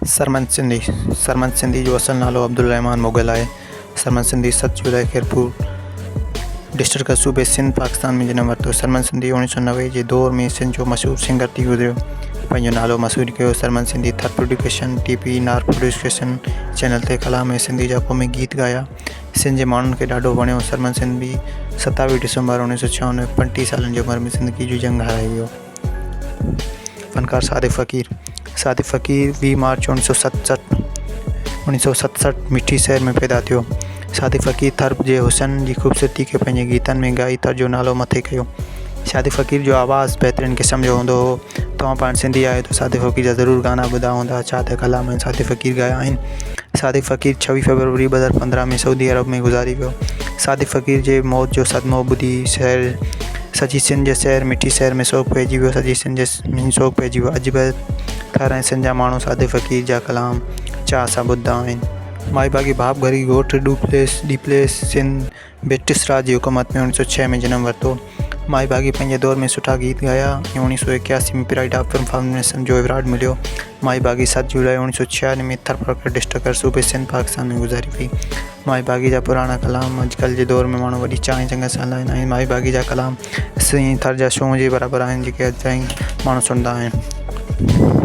سرمد سنڌي، سرمد سنڌي جو اصل نالو عبدالرحمان مغل آهي. سرمد سنڌي ست جولاء خيرپور ڊسٽرڪٽ صوبي سنڌ پاڪستان ۾ جنم ورتو. سرمد سنڌي اوڻيهه سو 90 جي دور ۾ سنڌ جو مشهور سنگر ٿي گذريو. پنهنجو نالو مشهور ڪيو. Sarmad Sindhi Thar production, T P نار پروڊڪشن چينل تي ڪلام ۽ سنڌي جا قومي گيت ڳايا. سنڌ جي ماڻهن کي ڏاڍو وڻيو. سرمد سنڌي 27 ڊسمبر 1996 35 سالن جي عمر ۾ زندگي جي جنگ هارائي ويو. فنڪار صادق فقير، صادق فقير 20 مارچ 1967 1967 مٺي شهر ۾ پيدا ٿيو. صادق فقير ٿر جي حسن جي خوبصورتي کي پنهنجي گيتن ۾ ڳائي ٿر جو نالو مٿي ڪيو. صادق فقير جو آواز بهترين قسم جو هوندو هو. توهان پاڻ سنڌي آهيو ته صادق فقير جا ضرور گانا ٻڌا هوندا. ڇا ته ڪلام ۽ صادق فقير ڳايا آهن. صادق فقير 26 فيبروري 2015 ۾ سعودي عرب ۾ گذاري ويو. صادق فقير جي موت جو صدمو ٻڌي شهر سڄي سنڌ جي شهر مٺي شهر ۾ سوڳ پئجي ويو. سڄي سنڌ جي ۾ سوڳ پئجي ويو. اڄ به ٿر ۽ سنڌ جا ماڻهو صادق فقير جا ڪلام چاهه سان ٻڌندا آهن. مائي ڀاڳي ڀاپ گهري ڳوٺ ڏوپليس، Diples، Sindh, British راڄ جي حڪومت ۾ 1906 ۾ جنم ورتو. مائي ڀاڳي پنهنجي دور ۾ سٺا گيت ڳايا ۽ 1981 ۾ پرائيڊ آف پرفارمنس جو ايوارڊ مليو. مائي ڀاڳي 7 جولاء 1996 ۾ ٿرپارڪر ڊسٽرڪٽ صوبي سنڌ پاڪستان ۾ گذاري وئي. مائي ڀاڳي جا پراڻا ڪلام اڄڪلهه جي دور ۾ ماڻهو وڏي چاهه ۽ چنگ سان هلائيندا آهن. مائي ڀاڳي جا ڪلام سين ٿر جا سونهن جي برابر آهن جيڪي اڄ تائين ماڻهو سڻندا آهن.